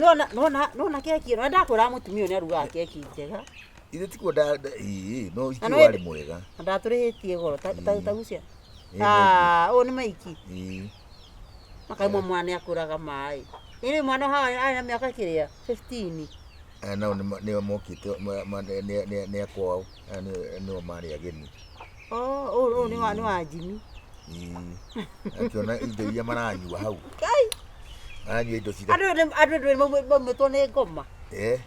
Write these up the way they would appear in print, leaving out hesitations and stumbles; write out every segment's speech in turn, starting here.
Nona nona nona keki ĩno ndakwĩra mũtumia ũyũ nĩ arugaga keki njega. Ithe tikuo nda ĩĩ no Na ikĩ no warĩ ĩndĩ- mwega. Na ndatũrĩhĩtie goro ta ta ta gucia. Ĩĩ, Ah, ũyũ nĩ maiki. Ĩĩ. Makaimwo mwana nĩ akũraga maĩ. Ĩrĩ mwana haha arĩ na mĩaka kĩrĩa 15. Aya nao nĩo mokĩte nĩ akwao, aya nĩo marĩ ageni. Oh, ũyũ ũyũ nĩ wa Jimmy. Ĩĩ. Akĩona indo iria maranyua hau. Kai. Maranyua indo cira. Andũ andũ maumĩtwo nĩ ngoma. Eh.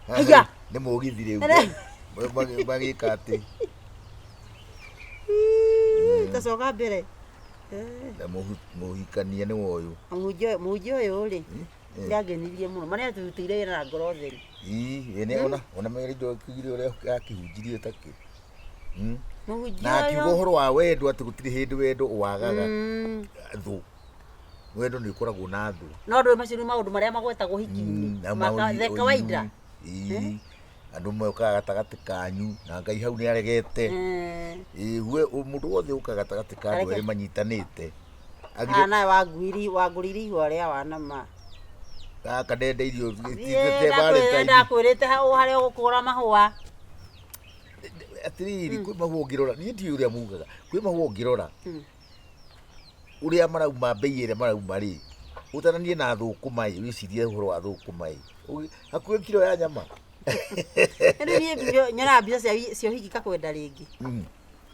Haiya. Nĩ mũgithi rĩu. Ere. Magĩka atĩ Tacoka mbere. Eh. na mũhikania nĩ woyũ. Mũhunjia ũyũ rĩ Eh. nĩangenirie mũno marĩa atũrutĩire wĩra na ngoro theru. Ĩĩ, ĩĩ, ona ona indo kĩgire ũrĩa akĩhunjirie takĩ. Mũhunjia Na akiuga ũyũ ũhoro wa wendo atĩ gũtirĩ hĩndĩ wendo wagaga thũ. Wendo nĩ ũkoragwo na thũ. No ndũĩ macio nĩ maũndũ marĩa magwetagwo hiki-inĩ Na the kawaida. Ĩĩ. Andũ mokaga gatagatĩ kanyu na Ngai hau nĩ aregete. Ĩĩ, we mũndũ wothe ũkaga gatagatĩ ka andũ Areke. erĩ manyitanĩte. Ah, Agire nawe wangũrĩire ihũa rĩa wanama. gaka ndenda irio Niĩ ndakwĩrĩte hau harĩa ũgũkũra mahũa. Atĩrĩrĩ, kwĩ mahũa ũngĩrora, niĩ ndiũĩ ũrĩa mugaga, kwĩ mahũa ũngĩrora ũrĩa marauma, mbei ĩrĩa marauma rĩ, ũtaranie na thũkũma ĩ, wĩcirie ũhoro wa thũkũma ĩ, hakuhĩ kiro ya nyama. Rĩu niĩ nyonaga mbica cia ũhiki ngakwenda rĩngĩ.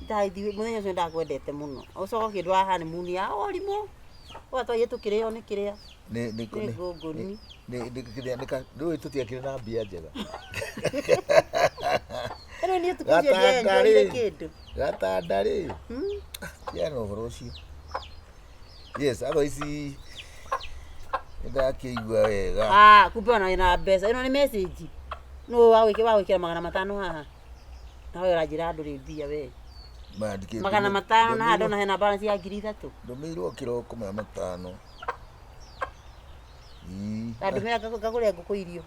Ndathi mũthenya ũcio ndakwendete mũno. Ũcoka ũkĩndwara honeymoon ya ũrimũ. Ũgatwaire tũkĩrĩo nĩ kĩrĩa. Nĩ nĩ Nĩ ngũngũni. Nĩ nĩ kĩrĩa nĩ ka ndũĩ tũtiakĩrĩ na mbia njega. Rĩu niĩ ũtukũ ũcio Gatanda ndienjoire rĩ. kĩndũ. Gatanda rĩ. Tigana na ũhoro ũcio. Yes, otherwise nĩndakĩigua wega. Ah, kumbe ona wĩna mbeca. Ĩno nĩ message. Nũ wagwĩkĩra 500 haha. Nawe ũranjĩra ndũrĩ mbia we. Mandĩkĩte 500 na haha ndona hena balance ya 3000. Ndũmĩirwo kĩroko maya matano. Ii. Ndandũmĩra ngagũre ngũkũ irio.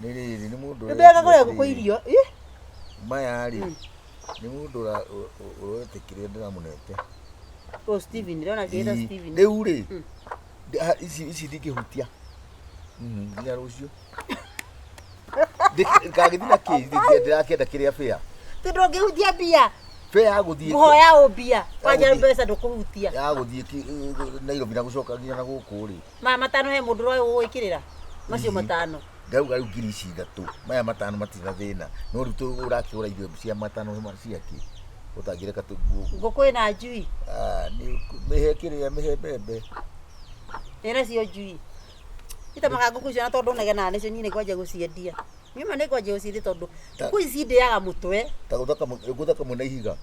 Nĩ rĩrĩ nĩ mũndũ Ndũmĩra ngagũre ngũkũ irio. Ih. Maya rĩ nĩ mũndũ ũretĩkĩria ndĩramũnete. Oh, Steven, ndĩrona akĩĩta Ii. Steven. Rĩu rĩ ici ndingĩhutia nginya rũciũ. Ngagĩthiĩ na kĩ ndĩrakĩenda kĩrĩa bĩa. Ti ndũngĩhutia mbia. Bĩa ya gũthiĩ Ngũhoya ũ mbia. Kwanja gũthiĩ. mbeca ndũkũhutia. Ya gũthiĩ Nairobi na gũcoka nginya na gũkũ rĩ. Maya matano he mũndũ ũroĩ gũgwĩkĩrĩra. Macio matano. Ndauga rĩu 3000 maya matano matirĩ na thĩna, no rĩu ũrakĩgũra irio cia matano ciakĩ ũtangĩreka Ngũkũ ĩna njui. Mĩhe kĩrĩa, mĩhe mbembe. Ĩna cio njui. Itamaga ngũkũ icio na tondũ negenaga nĩcio niĩ nĩngwanjia gũciendia. Niĩ ma nĩngwanjia gũciendia tondũ ngũkũ ici cindĩaga mũtwe. Ta gũtha kamwe na ihiga.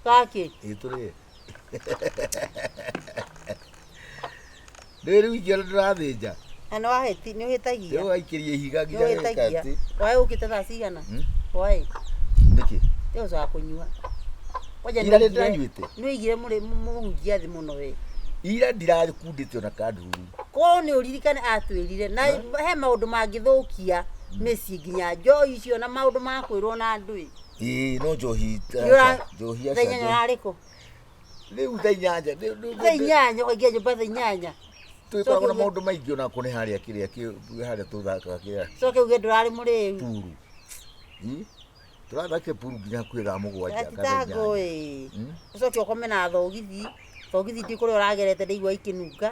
Gakĩ? Ĩĩ tũrĩe. Rĩu rĩu ingĩona ndĩrathĩnja. Na nĩ wahĩti, nĩ ũhĩtagia. Rĩu waikĩria ihiga Nĩ nginya geka ũhĩtagia. atĩ. Waĩ ũkĩte thaa cigana? Waĩ. Nĩkĩ? Nĩ ũcoka kũnyua. Kwanja Ira nĩ ndĩranyuĩte. Nĩ ũigire mũhunjia thĩ mũno we. Ira ndirakundĩte ona kandururu. Korwo nĩ ũririkane atwĩrire na he maũndũ mangĩthũkia mĩciĩ nginya njohi icio na maũndũ ma kwĩrwo na andũ ĩ. Ĩĩ no njohi njohi Thaa inyanya aca. ũrarĩ kũ? Rĩu thaa inyanya. Thaa inyanya ũkaingĩra nyũmba thaa inyanya. Tũgĩkoragwo na maũndũ maingĩ ona kũ nĩ harĩa kĩrĩa harĩa tũthakaga kĩrĩa. Coke uge ndũrarĩ mũrĩu. Puru. Tũrathakire puru nginya hakuhĩ thaa mũgwanja. Atitango ĩ. Ũcoke ũkome na thogithi. Thogithi ndi kũrĩa ũragerete ndaigua ikĩnunga.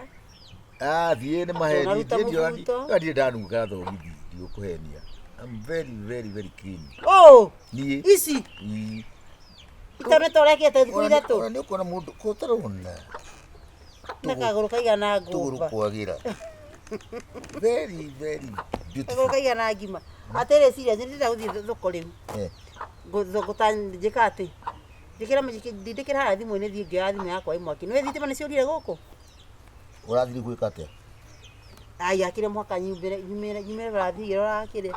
Ah, thiĩ nĩ maheni. Ũnaruta mũbuto. Ndirĩ ndanunga thogithi, ndigũkũhenia. I'm very very very clean. Oh! Niĩ. Ici. Itonete ũrekĩte thikũ ithatũ. Ona nĩ ũkuona mũndũ ko ũtarona. Na kagũrũ kaigana Tũgũrũ ngũmba. kwagĩra. Very very beautiful. Kagũrũ kaigana ngima. Atĩrĩ serious, nĩ ndĩrenda gũthiĩ thoko rĩu. Thoko ta njĩka atĩ. Njĩkĩra ndindĩkĩra harĩa thimũ-inĩ thiĩ ngĩoya thimũ yakwa ĩ mwaki. Nĩũĩ thitima nĩ ciũrire gũkũ? Ũrathiĩ gwĩka atĩa? Ai, akĩrĩ mũhaka nyumĩre nyumĩre nyumĩre bara thiĩ ũrakĩrĩ.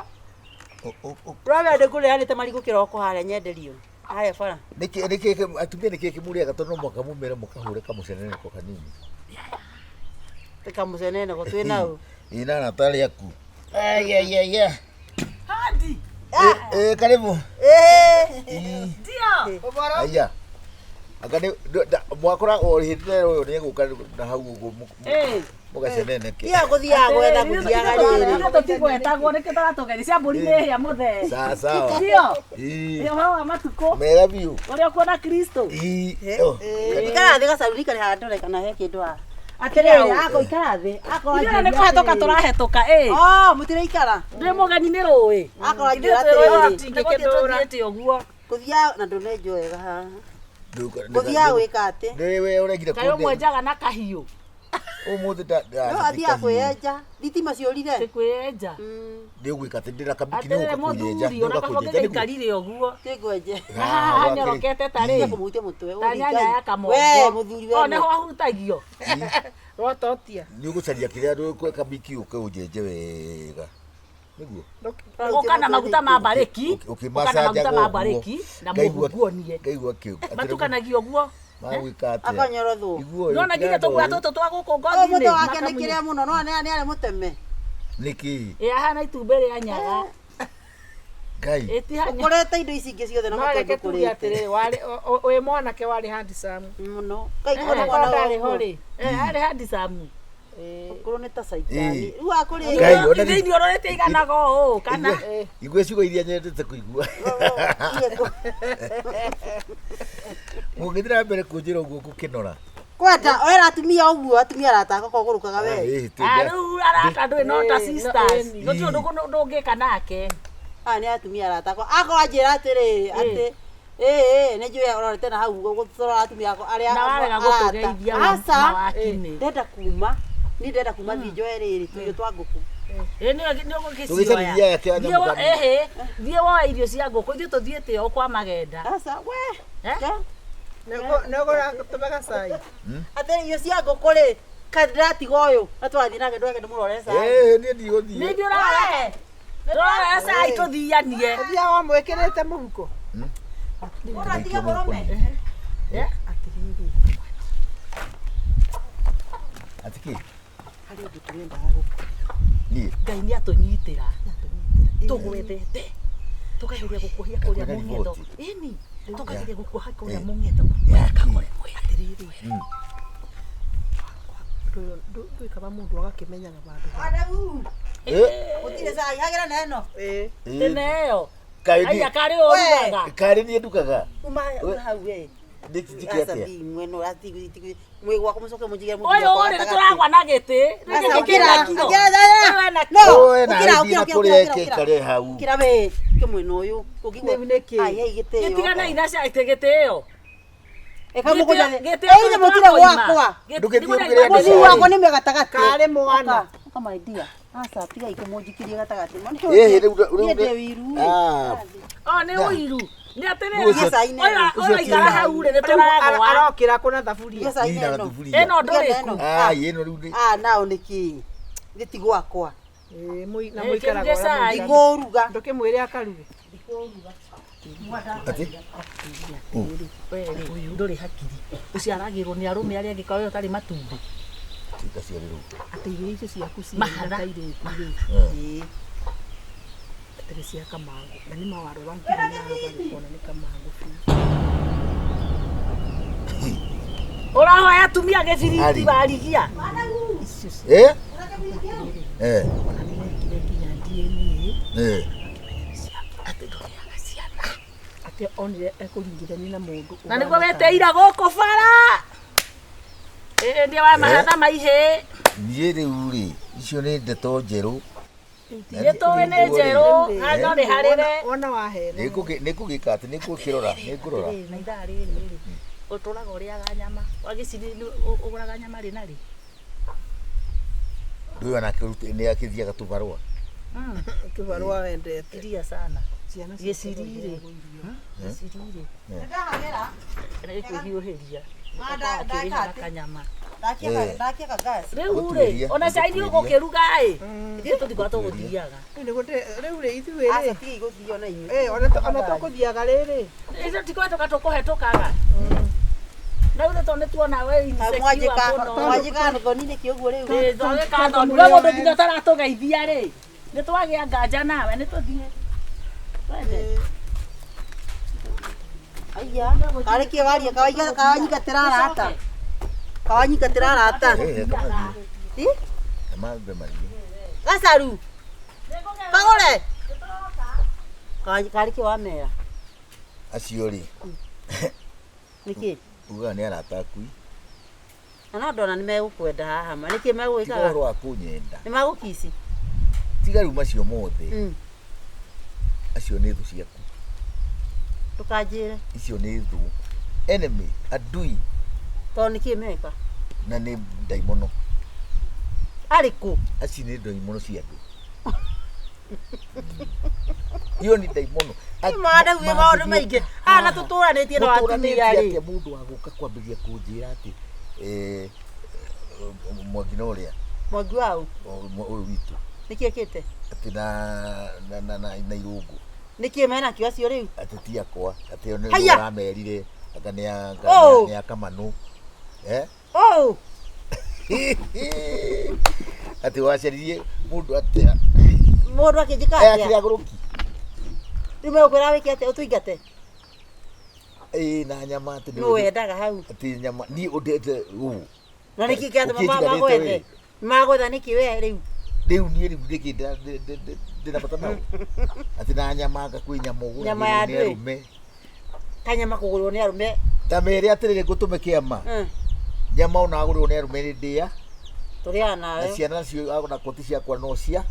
Ũrona ndĩkũrĩanĩte marigũ kĩroko harĩa nyenderio. Harĩa bara. Nĩkĩ nĩkĩ atumia nĩkĩ kĩmũrĩaga tondũ no mũhaka mumĩre mũkahũre kamũceneneko kanini. Kamũceneneko twĩ nau. Ĩ na arata arĩa aku. Ai ai ai ai. Hadi. Eh, karibu. Eh. Ndio. Aya. Anga nĩ mwakora o hĩndĩ ĩyo ũyũ nĩ egũka na hau ũguo. Eh. Mũgaceneneke. Tiga gũthiaga gwetha gũthiaga rĩrĩ. Ithuĩ tũtigwetagwo nĩkĩo tũratũgeria cia mbũri nĩ hĩa mũthee. Sawa sawa. Sio? Ii. Ĩ ũhoro wa matukũ Mega biũ. ũrĩa ũkuona Kristo. Ii. Oh. Ikara thĩ gacaruni karĩ haha ndore kana he kĩndũ haha. Atĩrĩrĩ, ako ikara thĩ. Akorwo Ithuĩ nĩ kũhetũka tũrahetũka ĩ. Oh, mũtiraikara. Ndĩ mũgeni nĩ rũĩ. Akorwo Ithuĩ anjĩra twĩ rũĩ atĩrĩrĩ. tũtingĩkĩndũra. Tũthiĩte ũguo. Gũthiaga na ndũnenjwo wega haha. Gũthiaga gwĩka atĩ. Nĩ we ũregire Kaĩ ũmwenjaga na kahiũ. Ũmũthĩ nda No athiaga kwĩyenja. Thitima ciũrire. Tĩ kwĩyenja. Nĩ ũgwĩka atĩ ndĩna kabiki nĩ Atĩrĩrĩ ũgũka kũnyenja. mũthuri ona kaba ũngĩgĩikarire ũguo. Kĩngwenje. Na haha hanyorokete ta rĩ. Kũmũhutia mũtwe. Ta nyanya ya kamongo. We mũthuri we. O nĩho ahutagio. Rwatotia. Nĩ ũgũcaria kĩrĩa ndũkwe kabiki ũke ũnjenje wega. Nĩguo. Ũka na maguta ma mbarĩki. Ũka na maguta Ũkĩmacanjaga ma ũguo. mbarĩki na Ngaigua- mũhuguonie. Ngaigua kĩu. Matukanagio ũguo. Magwĩka atĩa? Akanyorothwo. Iguo Nona nginya tũguoya tũtũ twa gũkũ Ũyũ ngothi-inĩ. mũtwe wake nĩ kĩrĩa mũno no nĩ arĩ mũteme. Nĩkĩ? Ĩ ahana itumbĩ rĩa nyaga. Ngai. Ĩtihanya. Ũkorete indo ici ingĩ ciothe na No mũtwe reke tuge ndũkũrĩte. atĩrĩrĩ, warĩ wĩ mwanake warĩ handsome. Mũno. Ngai Eh, kũrĩ Korwo mwana ndarĩ ho ũguo. rĩ. Eh, arĩ handsome. Ũkũrũ nĩ ta caitani. Ĩ. Rĩu akũrĩ. Ngai, ona nĩ- Thĩinĩ ũrorete iganaga ũũ kana Igua ciugo iria nyendete kũigua. Mũngĩthiĩ na mbere kũnjĩra ũguo ngũkĩnora. Kwenda oera atumia ũguo atumia arata akwa kũgũrũkaga we. Ĩ, Ah, rĩu arata ndũĩ no ta Ĩ, no, sisters. ĩni. Gũtirĩ ũndũ ndũngĩka nake. Aya nĩ atumia arata akwa. Akorwo anjĩra atĩrĩrĩ atĩ ĩĩ nĩ njũĩ ũrorete na hau gũtũrora atumia akwa arĩa Na warega arata. gũtũgeithia Aca, mawakinĩ. ndenda kuma niĩ ndenda kuma thiĩ njoe rĩrĩ tũirio twa ngũkũ. Ĩ nĩ ũgũgĩcioya. Tũgĩcaririe aya kĩa nyamũ kanini. Ĩhĩ, thiĩ woe irio cia ngũkũ ithuĩ tũthiĩte o kwa magenda. Aca we. Eh? Ke? Nĩ ũgũratũmega cai. Atĩrĩ irio cia ngũkũ rĩ kaĩ ndĩratiga ũyũ na tũrathiĩ nake ndweke ndĩmũrore cai. Ĩ, niĩ ndigũthiĩ. Nĩ ithuĩ ũrarora. Tũrarora cai tũthianie. Ũthiaga wamwĩkĩrĩte mũhuko. Ũratiga mũrũme. Eh? Atĩrĩrĩ. Atĩ kĩ? Harĩ ũndũ tũrendaga gũkũ. Niĩ. Ngai nĩ atũnyitĩra. Tũgwethete. Tũkageria gũkuohia kũrĩa Kwĩna mũng'etho. riboti. Ĩni, tũkageria gũkuoha kũrĩa Eh. mũng'etho. Ya kĩ? Atĩrĩrĩ. Ndũĩ kaba mũndũ agakĩmenyaga vandũ. Adamu. Ĩ, Gũtirĩ cai hagĩra na ĩno. Ĩ. ĩ, Tene ĩyo. Kaĩ niĩ- Aya karĩ ũrugaga. Karĩ niĩ ndugaga. Uma hau we. Nĩ njĩke Aca atĩa? thi mwena ũrati mwĩ gwakwa mũcoke mũnjigĩre mũthuri Ũyũ wakwa rĩ nĩ gatagatĩ. tũragwa na gĩtĩ. Aca, Gĩkĩ ũkĩra, kĩna kiro. ũkĩra, ũkĩra. Ũyũ ena No, Ũyũ ena ũkĩra, ĩthiĩ ũkĩra, na ũkĩra, kũrĩa ũkĩra, ĩke ũkĩra. ĩkare hau. Ũkĩra we, ũkĩ mwena ũyũ. Ũngĩigua- Rĩu nĩkĩ? Ai, hei gĩtĩo. Gĩtigana ina cia gĩtĩ ĩyo. Ĩka mũgũnda thĩ. Gĩtĩ Ĩ, ithe mũtirĩ gwakwa. Ndũgĩthiĩ ũrugĩre andũ Mũthuri cai. wakwa nĩ gatagatĩ. Karĩ mwana. Ũka, ũka my dear. Aca, tigai kũmũnjikirie gatagatĩ. Ĩhĩ, rĩu rĩu Niĩ ndĩ ũiru. Ah, O nĩ ũiru. Nĩ atĩrĩrĩ. Ũcio- Niĩ cai nĩ ĩno. Ũyũ ũraikara hau rĩ nĩ tũragwa. Arokĩra kũna thaburia. Niĩ cai niĩ nĩ na ĩno. thuburia. Ĩno ndũrĩku. Ĩno. Ah, ĩno rĩu nĩ Ah, nao nĩ kĩ? Gĩti ti gwakwa. Ĩ, na Ĩ, mũikaraga kĩruge ũrĩa cai. mũikaraga. Ndikũruga. Ndũkĩmwĩre akaruge. atĩ We rĩ ndũrĩ hakiri. Ũciaragĩrwo nĩ arũme arĩa angĩ kawe ũtarĩ matumbĩ. tingaciarĩrwo. Atĩ irio icio ciaku ciĩ Mahatha. na kairĩtu rĩ. Ĩ. Atĩ nĩ cia kamangũ. Na nĩ mawarora nginya na ũkona nĩ kamangũ biũ. Ũrahoya atumia gĩbiriti Ari. warigia. Icio cia Eh? Eh, ona nĩ mekire nginya DNA eh. Atĩ ndũrĩaga ciana. atĩ onire ekũringithania na mũndũ Na nĩguo weteira gũkũ bara. Ĩ nĩ wa mahatha maihĩ. Niĩ rĩu rĩ, icio nĩ ndeto njerũ. Nĩ tũĩ nĩ njerũ. No nĩ harĩre. Wona wahena. Nĩngũgĩka atĩ nĩngũkĩrora, nĩngũrora. Na ithaa rĩrĩ rĩ ũtũraga ũrĩaga nyama wagĩciri ũgũraga nyama rĩ na rĩ Ndũĩ onake nĩ akĩthiaga tũbarũa. Kĩbarũa wendete. iria sana Ciana gĩciri rĩ gĩciri rĩ Ndahagĩra. nĩkwĩhiũhĩria Ah, nda- akĩrĩha ndaka na atĩ. kanyama Ndakia ndakia gas. rĩu rĩ Gũtuĩria, ona cai nĩ gũtuĩria. ũgũkĩruga ĩ ithuĩ tũtikoragwo tũgũthiaga Rĩu rĩ ithuĩ Aca rĩ. tigai gũthio na inyuĩ. Ĩ, ona tũkũthiaga rĩrĩ. ithuĩ tikohetũka tũkũhetũkaga na rĩu tondũ nĩ tuona we insecure Mwanjĩka mũno mwanjĩka thoni nĩkĩ ũguo rĩu? Ĩ, twagĩka thoni we mũndũ nginya ũtaratũgeithia rĩ nĩ twagĩa nganja nawe nĩ tũthiĩ twende Aya, karĩ kĩ waria kawanyingatĩra arata. Kawanyingatĩra arata. Eh, kama- Ĩ? Na mambe marie. Gacaru. Kagũre. Karĩ kĩ wamera? Acio rĩ, Nĩkĩ? ugaga nĩ arata aku. Na no ndona nĩ megũkwenda haha ma. Nĩkĩ Tiga megũgĩkaga? ũhoro wa kũnyenda. Nĩ magũkici. Tiga rĩu macio mothe. Acio nĩ thũ ciaku. Ndũkanjĩre. Icio nĩ thũ. Enemy, adui Tondũ nĩkĩ meka? na nĩ ndaimono. Arĩkũ? Acio nĩ ndaimono cia andũ. Iyo nĩ ndaimono. Nĩ maũndũ maingĩ. Haha na tũtũranĩtie na atumia rĩ. Atĩa mũndũ wa gũka kwambĩrĩria kũnjĩra atĩ Mwangi na ũrĩa Mwangi waũ? Ũyũ witũ Nĩkĩ ekĩte? atĩ na Irũngũ Nĩkĩ menakĩo acio rĩu? atĩ ti akwa atĩ o nĩ Haiya! ũramerire anga nĩ Oh! nĩ a Kamanũ eh Oh! Atĩ wacaririe mũndũ atĩa Mũndũ akĩnjĩka aya atĩa? kĩrĩa agũrũki. Rĩu megũkwĩra wĩke atĩa? Ũtũingate? Ĩĩ, na nyama atĩ Nũ wendaga hau? Atĩ nyama niĩ ũndete ũũ. Na nĩkĩ kĩratũma Ũkĩnjiganĩte magwethe? wĩ. Magwetha nĩkĩ we rĩu? Rĩu niĩ rĩu nĩkĩ ndĩna bata nao atĩ na nyama anga kwĩ nyama ũgũragĩrwo Nyama ya nĩ ndwĩ. arũme. Kanyama kũgũrwo nĩ arũme. Ta mere atĩrĩrĩ ngũtũme kĩama. Nyama ona agũrĩrwo nĩ arũme nĩ ndĩa. Tũrĩaga Na nawe. ciana nacio ona koti ciakwa no cia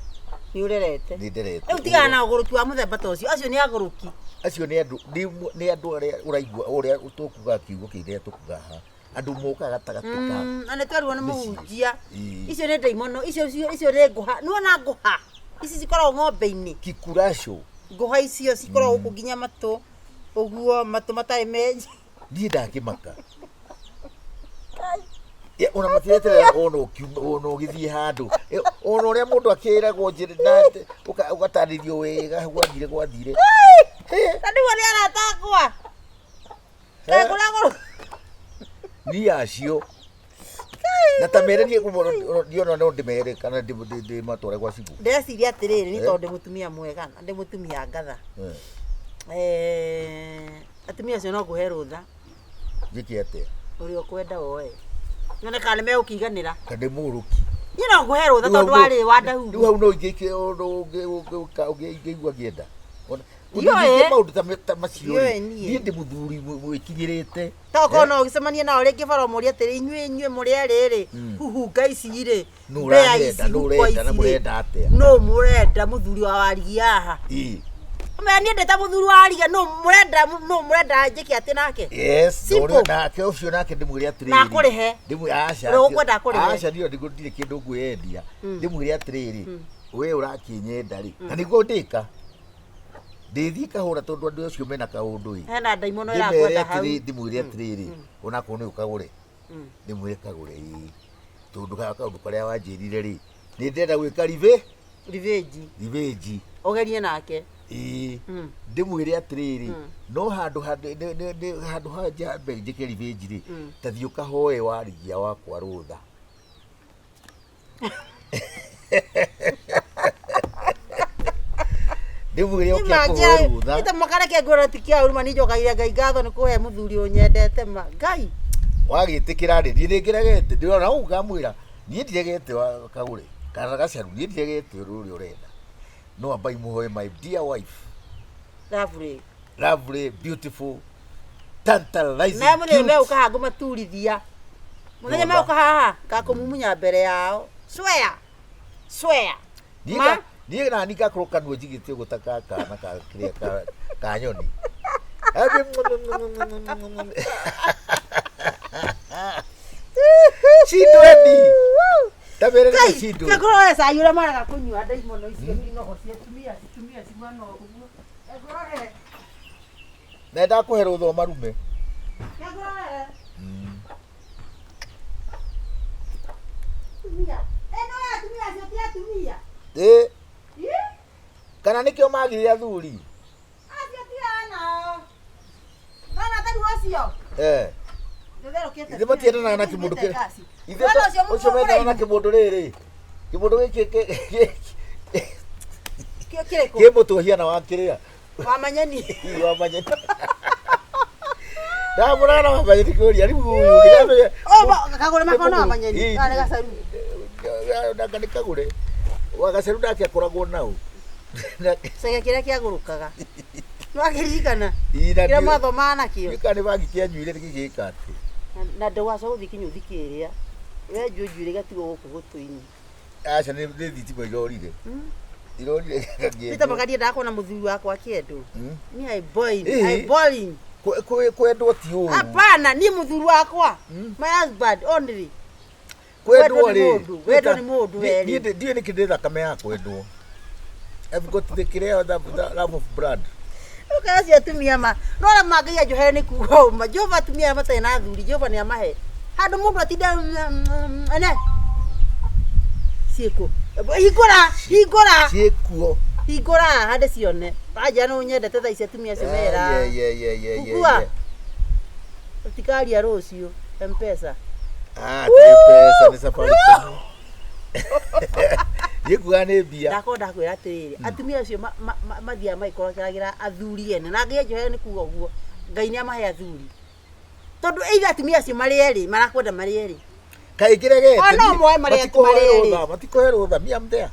Nĩ ũrerete. nĩ nderete. Rĩu tigana na ũgũrũki wa mũthemba ta ũcio. Acio nĩ agũrũki. Acio nĩ andũ nĩ andũ arĩa ũraigua ũrĩa tũkuga kiugo kĩrĩa tũkuga haha. Andũ mokaga gatagatĩ ka Na nĩ twerirwo nĩ mĩciĩ. mũhunjia. Ĩĩ. Icio nĩ ndaimono, icio nĩ ngũha. Nĩwona ngũha? Ici cikoragwo ng'ombe-inĩ. Kikuraco. Ngũha icio cikoragwo gũkũ nginya matũ. Ũguo matũ matarĩ menji. Niĩ ndakĩmaka. Ya, ona matireterera ona ũkiuma ona ũgĩthiĩ handũ. Ona ũrĩa mũndũ akĩragwo njĩra na ũgatarĩrio wega gwathire gwathire. Na nĩguo nĩ arata akwa. Kaĩ kũrĩa gũrũ. Niĩ acio. Na ta mere niĩ niĩ ona no ndĩmere kana ndĩmatware gwa cibũ. Ndĩreciria atĩrĩrĩ, nĩ tondũ ndĩ mũtumia mwega na ndĩ mũtumia ngatha. Atumia acio no ngũhe rũtha. Njĩke atĩa? Ũrĩa ũkwenda woe. Nyone kana nĩ megũkĩiganĩra. Kana ndĩ mũgũrũki. Niĩ no ngũhe rũtha tondũ warĩ wa Rĩu ndahu. hau no ingĩke ũngĩigua ngĩenda. Ona Ndiũĩ. ũngĩke maũndũ ta macio Ndiũĩ rĩ, niĩ. niĩ ndĩ mũthuri mwĩkinyĩrĩte. Tokorwo no ũgĩcemanie nao rĩngĩ bara ũmũrie atĩrĩ, inyuĩ mũrĩ erĩ rĩ, huhunga ici rĩ, Nũ mbĩa ũranyenda, ici, nũ huko ũrenda, na ici rĩ, mũrenda atĩa? nũ mũrenda mũthuri wa warigia haha? Ĩĩ. Ũmenya niĩ ndĩ ta mũthuri wa warigia, nũ mũrenda njĩke atĩ nake? Yes, Simple. na nake ũcio nake ndĩmwĩre atĩrĩrĩ. Na akũrĩhe. Ndĩmwĩre aca. Ũrĩa ũkwenda akũrĩhe. Aca niĩ ndirĩ kĩndũ ngwĩyendia. Ndĩmwĩre atĩrĩrĩ, we ũrakĩnyenda rĩ, na nĩguo ndĩka. Ndĩthiĩ kahũra tondũ andũ acio mena kaũndũ ĩ. Hena ndaimono Ndĩmere ĩrakwenda hau. atĩrĩ, ndĩmwĩre atĩrĩrĩ, onakorwo nĩ ũkagũre. Ndĩmwĩre kagũre ĩ. Tondũ kaũndũ karĩa wanjĩrire rĩ, nĩ ndĩrenda gwĩka Revenge. revenge. Ũgerie nake. Ĩĩ. Ndĩmwĩre atĩrĩrĩ, no handũ handũ ha njambe njĩke revenge rĩ, ta thiĩ ũkahoe warigia wakwa rũtha. Ndĩmwĩre oke akũhoe rũtha. Ita makareke ngwĩra ti kĩa ũru ma niĩ njokagia Ngai ngatho nĩ kũhe mũthuri ũnyendete ma. Ngai. Wagĩtĩkĩra rĩ, niĩ nĩngĩregete, ndĩrona ũguo ngamwĩra, niĩ ndiregete kagũre, kana gacaru, niĩ ndiregete ũrĩa ũrenda. No amba imũhoe my dear wife. Lovely. Lovely, beautiful, tantalizing, Na mũthenya cute. megũka haha ngũmaturithia. Mũthenya Rũtha. megũka haha ngakũmumunya mbere yao. Swear. Swear. Niĩ Ma. niĩ nani ngakorwo kanua njigĩte ũguo ta ka kana ka kĩrĩa ka nyoni. Cindweni. Ta mere nĩ cindwe. Ngũrore cai ũrĩa maraga kũnyua ndaimono icio inogo cia atumia, atumia cimwana ũguo. Ngũrore. Na ndakũhe rũtha ũmarume. Ngũrore. Atumia. Ĩno ya atumia acio ti atumia. Ĩ. Ĩ? Kana nĩkĩo magire athuri? Acio ti anao. Nona ta ruo ũcio. Eh. Ndũtherũkĩte. Ithe matiendanaga na kĩmũndũ kĩrĩa. Ithe Mwana ũcio ũcio mendanaga na mũraihu. kĩmũndũ rĩrĩ. Kĩmũndũ gĩkĩ Kĩo kĩrĩkũ? kĩ mũtwe hiana wa kĩrĩa. Wa manyeni. Ii, wa manyeni. Ndamũrana wa manyeni kũria rĩu ũyũ ndĩramenya. Oh, kagũre makona wa manyeni. Ii. Kana nĩ gacaru. Nanga nĩ kagũre. Wagaceru nake akoragwo nau. Cege kĩrĩa kĩagũrũkaga. Nĩwakĩririkana? Ii, na Kĩrĩa ndiũ- mwathomaga nakĩo. Gĩka nĩ bangi kĩanyuire gĩgĩka atĩ. Na ndũgacoka gũthiĩ kĩnyũthi kĩrĩa. Wenjwo njuĩrĩ gatigwo gũkũ gũtũ-inĩ. Aca nĩ thitima irorire. Irorire Peter ngakĩendwo. Magadia ndakuona mũthuri wakwa akĩendwo. Mm. Ni I boiling, Ĩĩ. I boiling. Kwendwo ti ũru. Hapana, ni mũthuri wakwa. My husband only. Kwendwo Wendwo nĩ rĩ. mũndũ, wendwo nĩ mũndũ werĩ. Niĩ ndiũĩ nĩkĩ ndĩ thakame ya kwendwo. I've got the kĩrĩa the love of blood. Ũkaga cio atumia ma. No arĩa mangaia njohere nĩ kuga ũma. Jehova atumia arĩa matarĩ na athuri, Jehova nĩ amahe. Handũ mũndũ atinda ene. Ciĩkũ. Hingũra, hingũra. Ciĩkuo. Hingũra hande cione. Wanja no nyendete thaa ici atumia acio mera. Yeah, yeah, yeah, yeah, yeah, Kukua. yeah. Ũtikaria rũciũ. Mpesa. Ah, ti pesa nĩ Safaricom. Gĩkuaga nĩ mbia. Ndakorwo ndakwĩra atĩrĩrĩ, atumia acio mathiaga magĩkorokeragĩra athuri ene na Ngai anjohere nĩ kuga ũguo, Ngai nĩ amahe athuri, tondũ either atumia acio marĩ erĩ marakwenda marĩ erĩ. Kaĩ ngĩregete. O, no moe marĩ Matikũhe marĩ erĩ. rũtha, matikũhe rũtha. Me I'm there.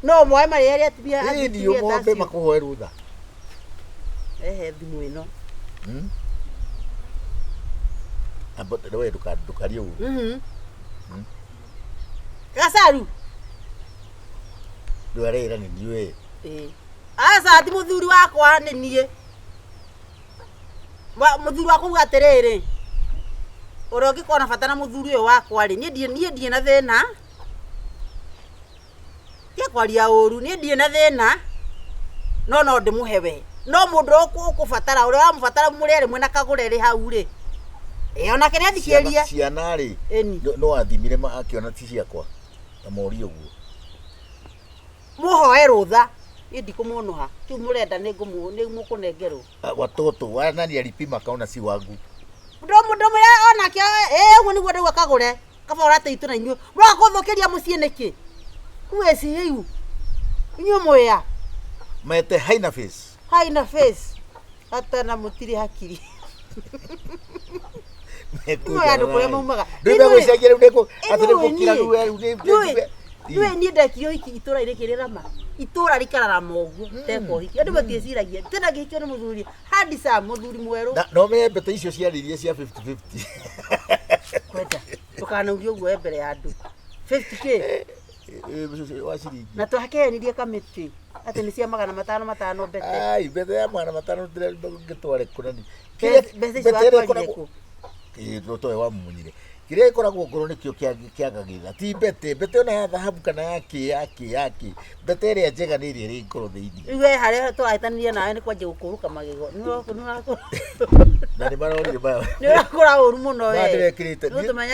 No moe marĩ erĩ atumia Ĩĩ atumia ndiũ ta mombe acio. makũhoe rũtha. Ehe thimũ ĩno. Amba we ndũkarie ũguo. Mhm. Gacaru. Rĩu arera nĩ niĩ we. Ĩĩ. Aca ti mũthuri wakwa nĩ niĩ. Mũthuri wakwa uga atĩrĩrĩ, ũrĩa ũngĩkorwo na bata na mũthuri ũyũ wakwa rĩ, niĩ ndirĩ na thĩna. Tiga kwaria ũru, niĩ ndirĩ na thĩna, no no ndĩmũhe we. No mũndũ ũrĩa ũkũbatara, ũrĩa ũramũbatara mũrĩ erĩ mwĩna kagũre rĩ hau rĩ. Ĩĩ onake nĩ athikĩrĩria. Ciana rĩ, Ĩni. no athimire akĩona ti ciakwa. Na morie ũguo. Mũhoe rũtha. Niĩ ndikũmũnũha. Kĩu mũrenda nĩ mũkũnengerwo. Watoto wa nani alipima akaona si wangu. Ndũmwĩra onake ĩĩ ũguo nĩguo ndauga kagũre. Kaba ũrateitwo na inyuĩ. Mũroka kũthũkĩria mũciĩ nĩkĩ? Kuweci rĩu. Inyuĩ mwĩa. Mete haina face. Haina face. Hata na mũtirĩ hakiri. Nĩ andũ kũrĩa maumaga. Rĩu megũcenjia rĩu nĩkũ atĩ nĩ gũkira rĩu rĩu nĩ Nĩũĩ niĩ ndekire ũhiki itũũra-inĩ kĩrĩrama. Itũũra rĩkararama ũguo ndeka ũhiki. Andũ matiĩciragia. Tena ngĩhikio nĩ mũthuri handsome, mũthuri mwerũ. Na no menye mbete icio ciarĩirie cia 50-50. Kwenda. Ndũkanauge ũguo we mbere ya andũ. 50K. Wa ciringi. Na twakehenirie kamĩtĩ atĩ nĩ cia 500 500 mbete. Ai, mbete ya 500 ngĩtware kũ nani. Mbeca icio watwarire kũ? Ĩĩ towe wamunyire. Kĩrĩa gĩkoragwo ngoro nĩkĩo kĩagagĩrĩra. Ti mbete, mbete ona ya thahabu kana ya kĩ ya kĩ ya kĩ. Mbete ĩrĩa njega nĩ ĩrĩa ĩrĩ ngoro thĩinĩ. Rĩu we harĩa tũrahĩtanirie nawe nĩ kwanjia gũkũrũka magego. Nĩ Na nĩ marorire maya. ũrakũra ũru mũno we. Maya ndĩrekĩrĩte. Nĩ ũtũmenya